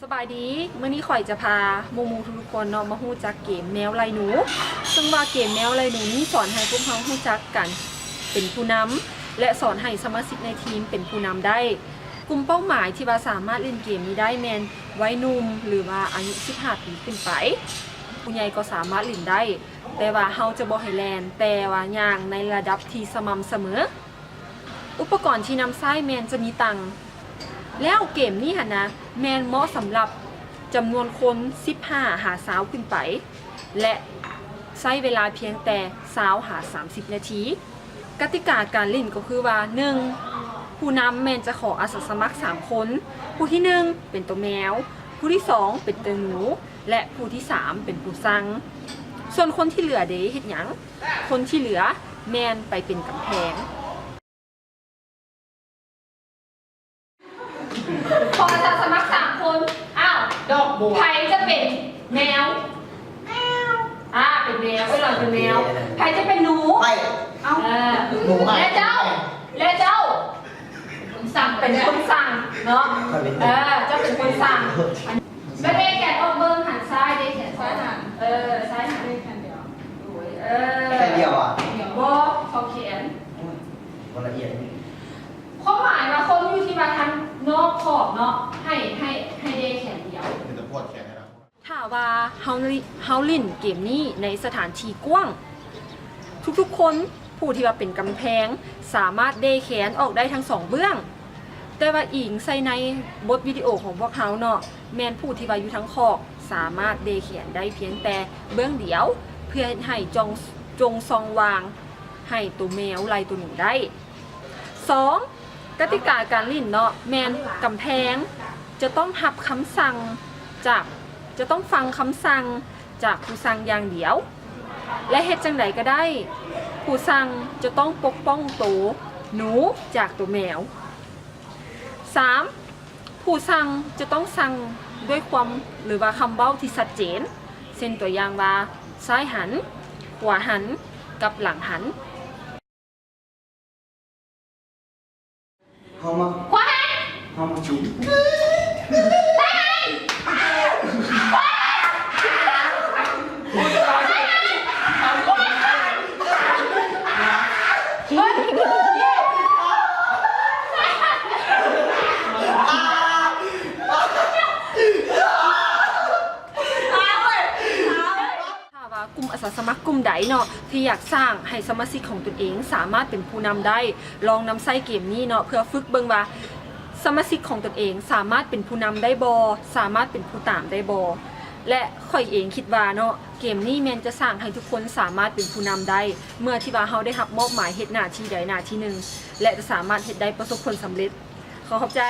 ສະບາຍດີ, ມື້ນີ້ຂ້ອຍຈະພາໝູ່ໆທຸກໆຄົນເນາະ ມາຮູ້ຈັກເກມແມວໄລ່ໜູ. ເຊິ່ງວ່າເກມແມວໄລ່ໜູນີ້ສອນໃຫ້ພວກເຮົາຮູ້ຈັກການເປັນຜູ້ນຳ ແລະ ສອນໃຫ້ສະມາຊິກໃນທີມເປັນຜູ້ນຳໄດ້. ກຸ່ມເປົ້າໝາຍທີ່ວ່າສາມາດຫຼິ້ນເກມນີ້ໄດ້ແມ່ນໄວໜຸ່ມ ຫຼືວ່າອາຍຸສິບຫ້າປີຂຶ້ນໄປ. ຜູ້ໃຫຍ່ກໍສາມາດຫຼິ້ນໄດ້, ແຕ່ວ່າເຮົາຈະບໍ່ໃຫ້ແລ່ນ, ແຕ່ວ່າຍ່າງໃນລະດັບທີ່ສະໝ່ຳສະເໝີ. ອຸປະກອນທີ່ນຳໃຊ້ແມ່ນຈະມີຕັ່ງ ແລ້ວເກມນີ້ຫັ້ນນະ ແມ່ນເໝາະສຳລັບຈຳນວນຄົນສິບຫ້າຫາຊາວຂຶ້ນໄປ ແລະ ໃຊ້ເວລາພຽງແຕ່ຊາວຫາສາມສິບນາທີ. ກະຕິກາການຫຼິ້ນກໍຄືວ່າ ໜຶ່ງ ຜູ້ນຳແມ່ນຈະຂໍອາສາສະໝັກສາມຄົນ, ຜູ້ທີໜຶ່ງເປັນໂຕແມວ, ຜູ້ທີສອງເປັນໂຕໜູ ແລະ ຜູ້ທີສາມເປັນຜູ້ສັ່ງ. ສ່ວນຄົນທີ່ເຫຼືອເດ ເຮັດຫຍັງ? ຄົນທີ່ເຫຼືອແມ່ນໄປເປັນກຳແພງ. ຂໍອາສາສະໝັກສາມຄົນ. ອ້າວ ດອກບົວ. ໃຜຈະເປັນແມວ? ອາ ເປັນແມວ. ເອີຍ ເປັນແມວ. ໃຜຈະເປັນໜູ? ໄປ. ເອີ ໜູ. ແລະເຈົ້າ? ແລະເຈົ້າ? ສັ່ງ ເປັນຄົນສັ່ງເນາະ. ເອີ ເຈົ້າເປັນຄົນສັ່ງ. ແລ້ວເດແຂນອອກເບິ່ງ ຫັນຊ້າຍ ເດແຂນຊ້າຍຫັນ ເອີ ຊ້າຍຫັນ ເດແຂນດຽວ. ໂອ້ຍ ເອີ ແຂນດຽວອະ? ບໍ່ ສອງແຂນ. ໂອ້ຍ ບໍ່ລະອຽດ. ຄວາມໝາຍວ່າຄົນຢູ່ທີ່ວ່າທາງນອກຂອບເນາະ ໃຫ້ ໃຫ້ ໃຫ້ເດແຂນດຽວ. ເປັນຕາປວດແຂນໃຫ້ນະ. ຖ້າວ່າເຮົາ ເຮົາຫຼິ້ນເກມນີ້ໃນສະຖານທີ່ກວ້າງ ທຸກໆຄົນ ຜູ້ທີ່ວ່າເປັນກຳແພງ ສາມາດເດແຂນອອກໄດ້ທັງສອງເບື້ອງ. ແຕ່ວ່າອີງໃສ່ໃນບົດວິດີໂອຂອງພວກເຮົາເນາະ ແມ່ນຜູ້ທີ່ວ່າຢູ່ທາງຂອບ ສາມາດເດແຂນໄດ້ພຽງແຕ່ເບື້ອງດຽວ ເພື່ອເຮັດໃຫ້ຈອງ ຈອງຊ່ອງວ່າງໃຫ້ໂຕແມວໄລ່ໂຕໜູໄດ້. ສອງ ກະຕິກາການຫຼິ້ນເນາະ ແມ່ນກຳແພງຈະຕ້ອງຮັບຄຳສັ່ງຈາກ ຈະຕ້ອງຟັງຄຳສັ່ງຈາກຜູ້ສັ່ງຢ່າງດຽວ ແລະ ເຮັດຈັ່ງໃດກໍໄດ້ ຜູ້ສັ່ງຈະຕ້ອງປົກປ້ອງໂຕໜູຈາກໂຕແມວ. ສາມ ຜູ້ສັ່ງຈະຕ້ອງສັ່ງດ້ວຍຄວາມ ຫຼືວ່າຄຳເວົ້າທີ່ຊັດເຈນ ເຊັ່ນ ຕົວຢ່າງວ່າ ຊ້າຍຫັນ, ຂວາຫັນ, ກັບຫຼັງຫັນ. ເຮົາມາ ຂວາຫັນ ເຮົາມາຊຸມ ຊ້າຍຫັນ ຂວາຫັນ ຊ້າຍຫັນ ຂວາຫັນ. ຖ້າວ່າກຸ່ມອາສາສະໝັກກຸ່ມໃດເນາະ ທີ່ຢາກສ້າງໃຫ້ສະມາຊິກຂອງຕົນເອງສາມາດເປັນຜູ້ນຳໄດ້ ລອງນຳໃຊ້ເກມນີ້ເນາະ ເພື່ອຝຶກເບິ່ງວ່າສະມາຊິກຂອງຕົນເອງສາມາດເປັນຜູ້ນຳໄດ້ບໍ່ ສາມາດເປັນຜູ້ຕາມໄດ້ບໍ່. ແລະ ຂ້ອຍເອງຄິດວ່າເນາະ ເກມນີ້ແມ່ນຈະສ້າງໃຫ້ທຸກຄົນສາມາດເປັນຜູ້ນຳໄດ້ ເມື່ອທີ່ວ່າເຮົາໄດ້ຮັບມອບໝາຍເຮັດໜ້າທີ່ໃດໜ້າທີ່ໜຶ່ງ ແລະ ຈະສາມາດເຮັດໄດ້ປະສົບຜົນສຳເລັດ. ຂໍຂອບໃຈ.